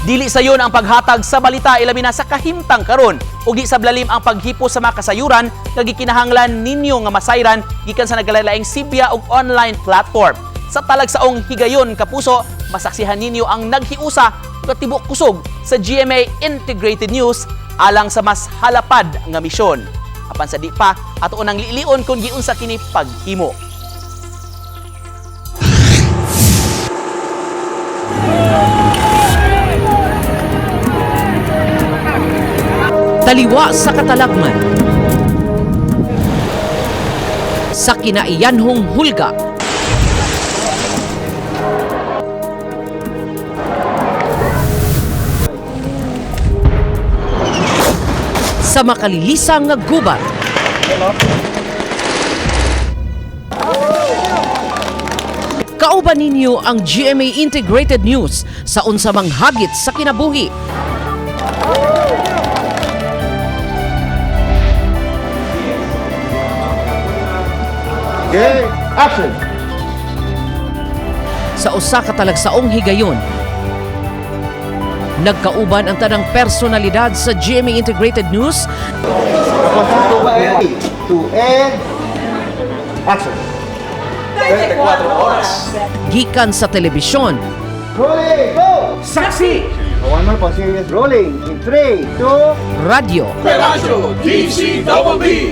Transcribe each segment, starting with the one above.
Dili sayon ang paghatag sa balita, ilabi na sa kahimtang karon, ug di sa lalim ang paghipos sa mga kasayuran nga gikinahanglan ninyo nga masayran gikan sa nagkalain-laing sibya ug online platform. Sa talagsaong higayon, kapuso, masaksihan ninyo ang naghiusa ug tibok kusog sa GMA Integrated News alang sa mas halapad nga misyon. Apan sa di pa, ato nang liilion kung giunsa kini paghimo. Taliwa sa katalagman. Sa kinaiyanhong hulga. Sa makalilisang nga gubat. Kauban ninyo ang GMA Integrated News sa unsamang hagit sa kinabuhi. Okay, action! Sa usa ka talagsaong higayon, nagkauban ang tanang personalidad sa GMA Integrated News 3, 2, and action! Gikan sa telebisyon, Rolling! Go! Saksi! One more po, serious. Rolling in 3, 2, radyo, DCBB!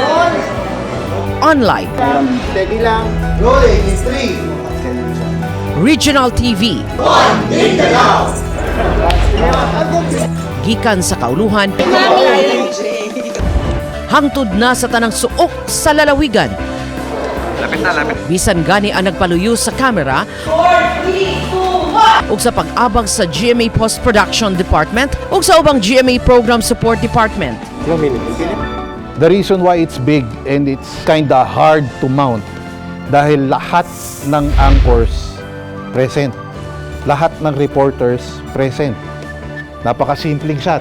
Roll! Online, Steady lang. Rolling in 3. Regional TV, gikan sa kauluhan, hangtod na sa tanang suok sa lalawigan. Bisan gani ang nagpaluyo sa camera ug sa pag-abag sa GMA Post-Production Department ug sa ubang GMA Program Support Department. The reason why it's big and it's kinda hard to mount dahil lahat ng anchors present. Lahat ng reporters present. Napakasimpleng shot.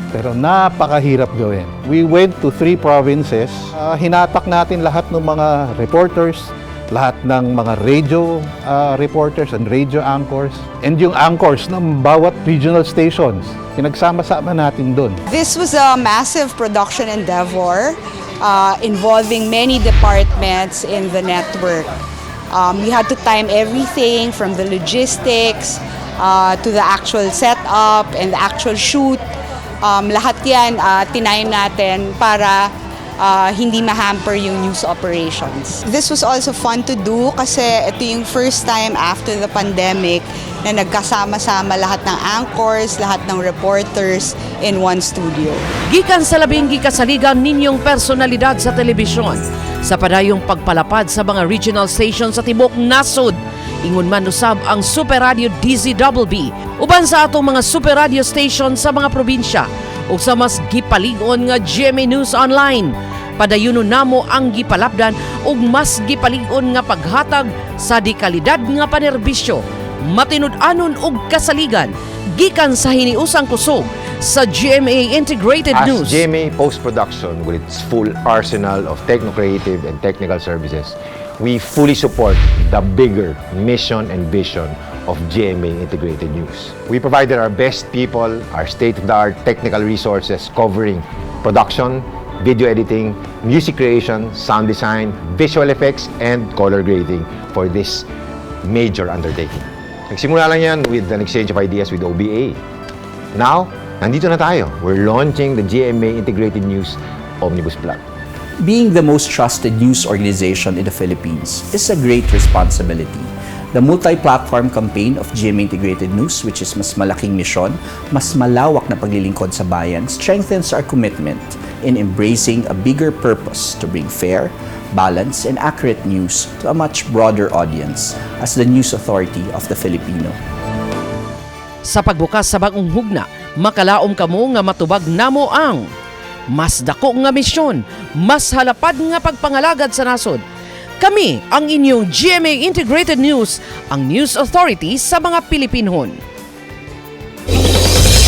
Pero napakahirap gawin. We went to three provinces. Hinatak natin lahat ng mga reporters, lahat ng mga radio reporters and radio anchors, and yung anchors ng bawat regional stations. Pinagsama-sama natin doon. This was a massive production endeavor involving many departments in the network. We had to time everything from the logistics to the actual setup and the actual shoot. Lahat yan tinime natin para hindi ma-hamper yung news operations. This was also fun to do kasi ito yung first time after the pandemic na nagkasama-sama lahat ng anchors, lahat ng reporters in one studio. Gikan sa labing gikasaligan ninyong personalidad sa telebisyon, sa padayong pagpalapad sa mga regional station sa tibok nasod, ingon man usab ang Super Radio DZBB uban sa atong mga Super Radio station sa mga probinsya ug sa mas gipalig-on nga GMA News Online. Padayunon namo ang gipalapdan ug mas gipalig-on nga paghatag sa dekalidad nga panerbisyo, matinud-anon ug kasaligan, gikan sa hiniusang kusog sa GMA Integrated As News. GMA Post-Production, with its full arsenal of techno-creative and technical services, we fully support the bigger mission and vision of GMA Integrated News. We provided our best people, our state-of-the-art technical resources covering production, video editing, music creation, sound design, visual effects, and color grading for this major undertaking. Nagsimula lang yan with an exchange of ideas with OBA. Now, nandito na tayo. We're launching the GMA Integrated News Omnibus Plug. Being the most trusted news organization in the Philippines is a great responsibility. The multi-platform campaign of GMA Integrated News, which is mas malaking misyon, mas malawak na paglilingkod sa bayan, strengthens our commitment in embracing a bigger purpose to bring fair, balanced, and accurate news to a much broader audience as the news authority of the Filipino. Sa pagbukas sa bagong hugna, makalaom kamo nga matubag namo ang mas dako nga misyon, mas halapad nga pagpangalagad sa nasod. Kami ang inyong GMA Integrated News, ang news authority sa mga Pilipinhon.